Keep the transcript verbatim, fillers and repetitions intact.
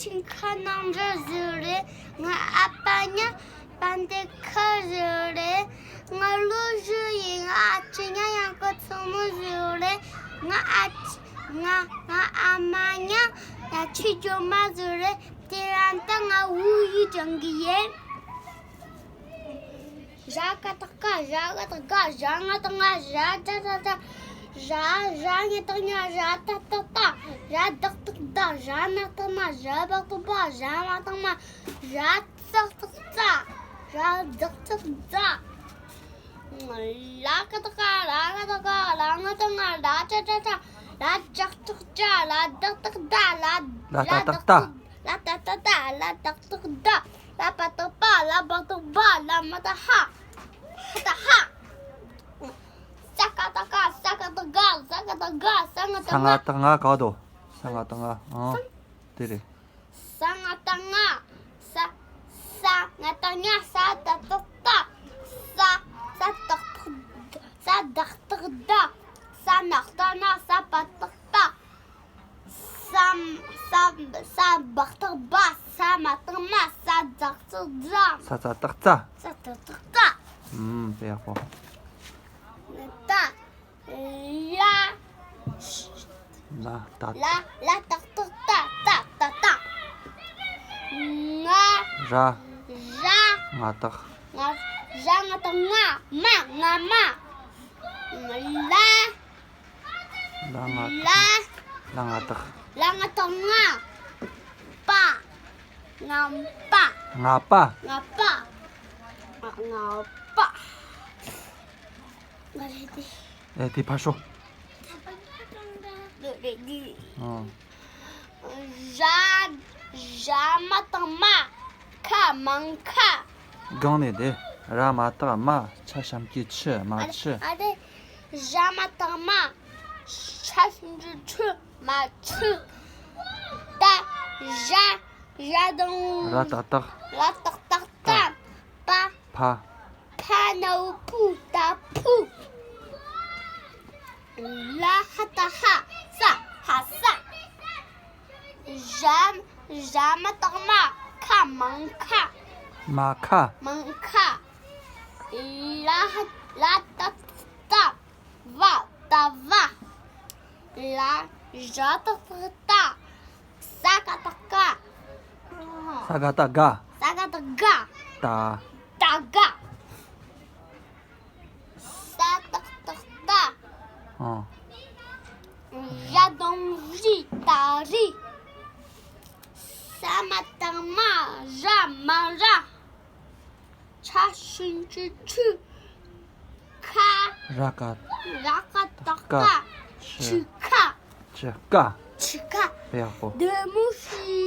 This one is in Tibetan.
ཆིང་ཁ་ནང་འདྲ་ཟིག་རེད། ང་ཨ་ཕ་ཉ་པན་ཏེ་ཁ་ཟིག་རེད། ང་ལོ་བཞི་ཡིན། ང་ཨ་ཅེ་ཉ་ཡང་ཀི་ཚང་མ་ཟིག་རེད། ང་ཨ་ཅེ་ང་ང་ཨ་མ་ཉ་ཡ་ཆི་ཇོ་མ་ཟིག་རེད། དེ་རིང་ད་ང་བོད་ཡིག་སྦྱང་གི་ཡིན། ཞ་ག་བཏགས་སྐ་ཞ་ག་བཏགས་སྒ། ཞ་ང་བཏགས་སྔ། ཞ་ཇ་བཏགས་ཇ། ཞ་ཞ་ཉ་བཏགས་སྙ། ཞ་ཏ་བཏགས་སྟ། ཞ་ད་བཏགས་སྡ། ཞ་ན་བཏགས་སྣ། ཞ་བ་བཏགས་སྦ། ཞ་མ་བཏགས་སྨ། ཞ་ཙ་བཏགས་ཙ། ཞ་ཛ་བཏགས་ཛ། ལ་ག་བཏགས་ལྔ། ར་ག་བཏགས་ལྔ། ར་ང་བཏགས་ལྔ། ལ་ཅ་བཏགས་ལྕ། ལ་ཇ་བཏགས་ཇ། ལ་ད་བཏགས་ད། ལ་ལ་ད་བཏགས་ད། ལ་ད་བཏགས་ད། ལ་ད་བཏགས་ལྡ། ལ་བ་བཏགས་བ། ལ་བ་བཏགས་བ། ལ་མ་བཏགས་ལྷ། ལྷ་བཏགས་ལྷ། ས་ག་བཏགས་སྐ་ས་ག་བཏགས་སྒ། ས་ག་བཏགས་སྒ། ས་ང་ས་ང་བཏགས་སྔ། བཏགས་སྔ་ག་དོ། ས་ང་བཏགས་སྔ། ཨང་། དེ་རེད། ས་ང་བཏགས་སྔ། ས་ས་ང་བཏགས་སྔ། ས་ད་བཏགས་སྟ། ས་ས་བཏགས་སྟ། ས་ད་བཏགས་སྡ། ས་ན་བཏགས་སྣ། ས་བ་བཏགས་སྦ། ས་ས་ས་བ་བཏགས་སྦ། ས་མ་བཏགས་སྨ། ས་ཛ་བཏགས་ཛ། ས་ཛ་བཏགས་ཛ། ས་ཛ་བཏགས་ཛ། ཨུམ། དཔེ་ཡག་པོ། ད་ལ་ལ་ད་ལ་ལ་བཏགས་ལྟ། ཏ་ཏ་ཏ། ང་ར་ར་ང་བཏགས་ང་ར་ང་བཏགས་ང་། མ་ང་མ། ལ་ལ་ང་ལ་ལ་ང་བཏགས་ལ་ང་བཏགས་ང་། པ་ང་པ་ང་པ་ང་པ་ང་པ། ང་རེད་དེ། ཨེ་དེ་ཕར་ཤོག་ང་རེད་དེ། ཨང་། ཞ་ཞ་མ་བཏགས་མ། ཁ་མང་ཁ། སྒང་ནས་དེ། ར་མ་བཏགས་རྨ། ཆ་ཞབས་ཀྱུ་ཆུ། རྨ་ཆུ། ཨ་རེ། ཞ་མ་བཏགས་རྨ། ཆ་ཞབས་ཀྱུ་ཆུ། རྨ་ཆུ། ད་ཞ་ཞ་དང་། ར་ཏ་བཏགས། ར་ཏ་བཏགས་ཏ། ཏ། པ། ཕ། ཕ་ན་བུ་ཕུ། ཏ་ཕུ། ལ་ཧ་ཏ་ཧ། ས་ཧ་ས། ཞ་ཞ་མ་བཏགས་རྨ། ཁ་མང་ཁ། མ་ཁ། མང་ཁ། ལ་ཧ་ལ་ཏ་ཏ། བ་ཏ་བ། ལ་ཞ་བཏགས་སྟ། ས་ག་བཏགས་སྐ་ས་ག་བཏགས་སྒ་ས་ག་བཏགས་སྒ་ཏ། ཏ་སྒ། ས་བཏགས་སྟ། ཨང་། ཞ་དང་རི་ཏ་རི། ས་མ་བཏགས་སྨ། ར་མ་ར། ཆ་ཞབས་ཀྱུ་ཆུ། ཁ། ར་ག་ར་ག་བཏགས་སྐ་སྐ་ཆུ་ཁ་ཆུ་ཁ་ཆུ་ཁ། དཔེ་ཡག་པོ། བདེ་མོ་ཞིག